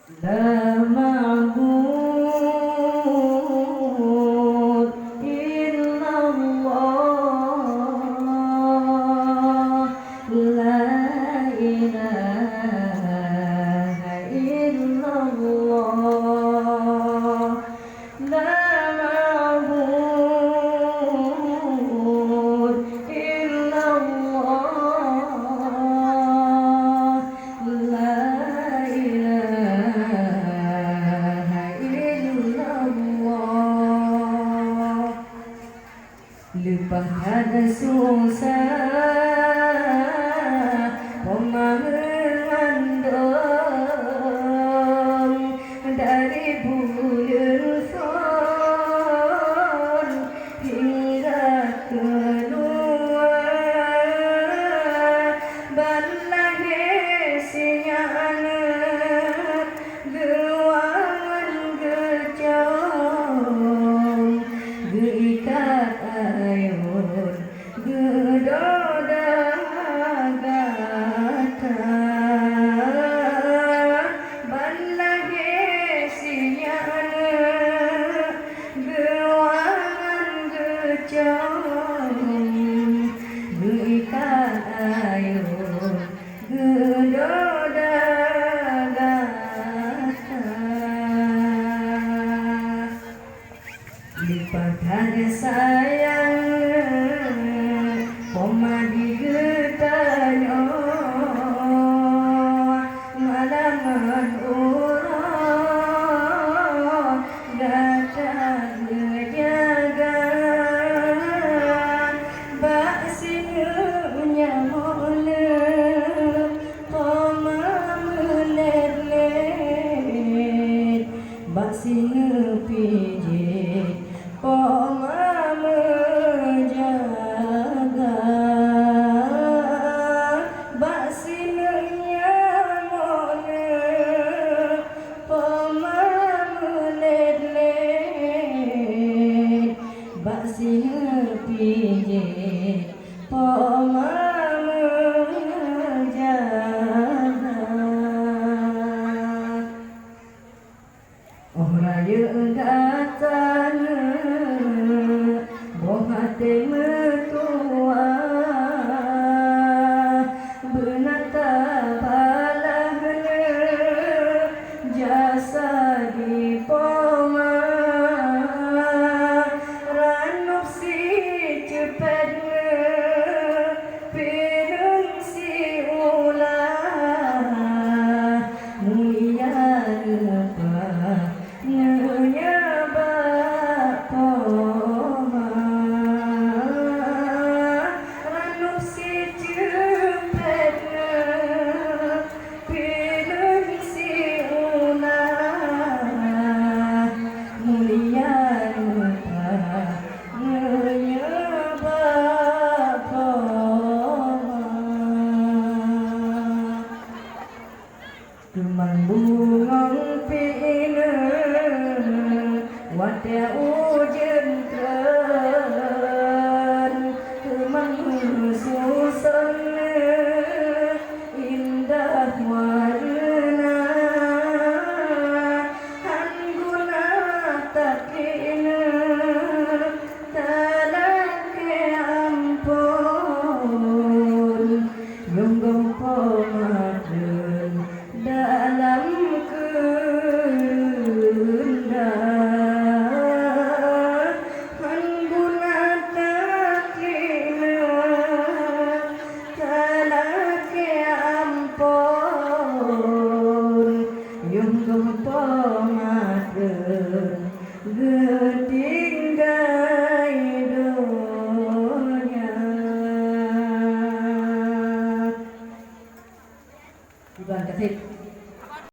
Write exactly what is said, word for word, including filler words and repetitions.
La ma'bud illallah, la ilaha illallah. La ma'bud illallah, la ilaha illallah. Leupah that susah poma meungandong, dari buleuen phon hingga keuluwa, ban lahé sinyak aneuk geuwangon geucom, geuikat ayôn geudoda gata. Ban lahé sinyak aneuk geuwangon geucom, geuikat ayôn geudoda gata. Leupah that sayang poma di geutanyoe, malaman uroe gata geujaga. Bak sineuk nyoe meuneuk poma meulét-lét, bak sineuk pih jih poma meujaga. Bak sineuk nyoe meuneuk poma meulét-lét, bak sineuk pih jih poma meujaga. Óh rayeuk gata neuk boh até meutuwah, beuna tabalah neuk jasa di poma. Ranub siceupet neuk pineung siulah, mulia leupah nyoe bak poma. Ranub siceupet neuk pineung siulah, mulia leupah nyoe bak poma. Teuma bungöng pineung watée ujeuen treun, teuma meususon indah warna. Han guna taklik neuk talakée amphon, nyang gompo matreun dalam keundak. Han guna taklik neuk talakée amphon, nyang gompo matreun